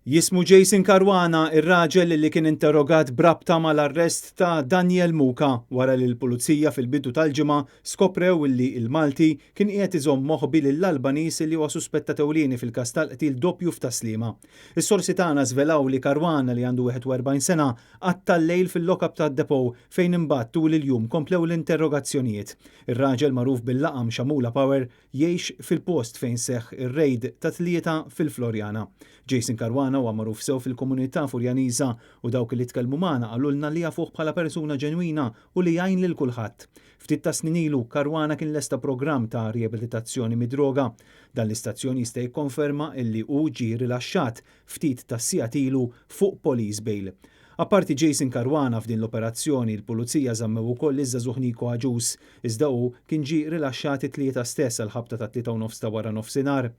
Jismu Jason Caruana, ir-raġel li kien interrogat b'rabta mal-arrest ta' Daniel Muka wara li l-Pulizija fil-bidu tal-ġimgħa skoprew li l-Malti kien qiegħed iżomm moħbi lill-Albaniż li huwa suspettat ewlieni fil-każ tal-qtil doppju f'Tas-Sliema. Is-sorsi tagħna żvelaw li Caruana, li għandu 41 sena, qatta' l-lejl fil-lockup tad-depot fejn imbagħad tul il-jum komplew l-interrogazzjonijiet. Ir-raġel, magħruf bil-laqam Xamula Power, Jgħix fil-post fejn seħħ ir-rejd tat-Tlieta fil-Floriana. Jason Caruana huwa magħruf sew fil-komunità Furjaniża u dawk li tkellmu magħna qalulna li jafuh bħala persuna ġenwina u li jgħin lil kulħadd. Ftit tas-snin ilu, Caruana kien lesta programm ta' riabilitazzjoni mid-droga. Dan l-istazzjon jista' jikkonferma illi hu ġie rilaxxat ftit tas-sigħat ilu fuq police bail. Apparti Jason Caruana f'din l-operazzjoni l-Pulizija żammew ukoll liż-żagħżugħ Nico Agius, iżda hu kien ġie rilaxxat it-Tlieta stess għall-ħabta tat-tlieta u nofs ta' wara nofsinhar.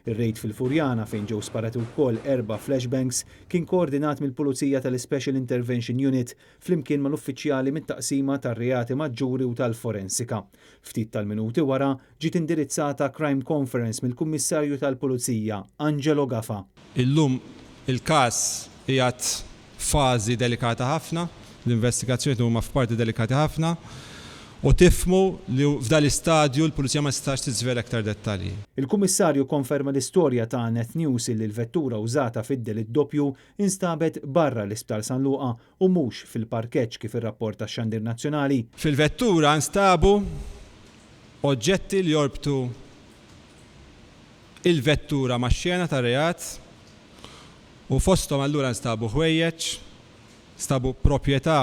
Ir-rejd fil-Furjana, fejn ġew sparati wkoll erba' flashbangs, kien koordinat mill-Pulizija tal-Ispecial Intervention Unit flimkien mal-uffiċjali mit-Taqsima tar-Reati Maġġuri u tal-Forensika. Ftit tal-minuti wara, ġiet indirizzata Crime Conference mill-Kummissarju tal-Pulizija, Angelo Gafa. Illum il-każ qiegħed f'fażi delikata ħafna, l-investigazzjonijiet huma f'parti delikati ħafna u tifhmu li f'dan l-istadju l-Pulizija ma tistax tiżvela iktar dettalji. Il-Kummissarju kkonferma l-istorja ta' Net News illi l-vettura użata fid-delitt doppju instabet barra l-Isptar San Luqa u mhux fil-parkeġġ kif irrapporta x-xandir nazzjonali. Fil-vettura nstabu oġġetti li jorbtu il-vettura max-xena tar-reat u fosthom allura nstabu ħwejjeġ, nstabu proprjetà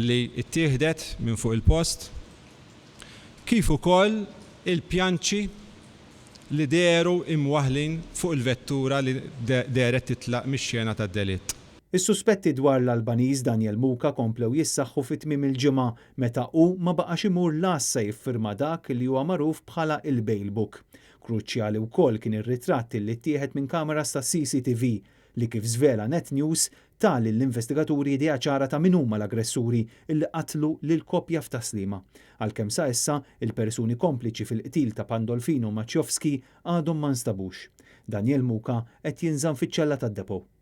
li ttieħdet minn fuq il-post, kif ukoll il-pjanċi li dehru imwaħħlin fuq il-vettura li dehret titlaq mix-xena tad-delitt. Is-suspetti dwar l-Albaniż Daniel Muka komplew jissaħħu fi tmiem il-ġimgħa meta hu ma baqax imur l-għassa jiffirma dak li huwa magħruf bħala il-bail book. Kruċjali wkoll kien ir-ritratt li ttieħed minn kameras tas-CCTV li, kif żvela Net News, ta lill-investigaturi idea ċara ta' min huma l-aggressuri li qatlu lil koppja f'Tas-Sliema. Għalkemm sa issa, il-persuni kompliċi fil-qtil ta' Pandolfino Maciowski għadhom ma nstabux. Daniel Muka qed jinżamm fiċ-ċella tad-depot.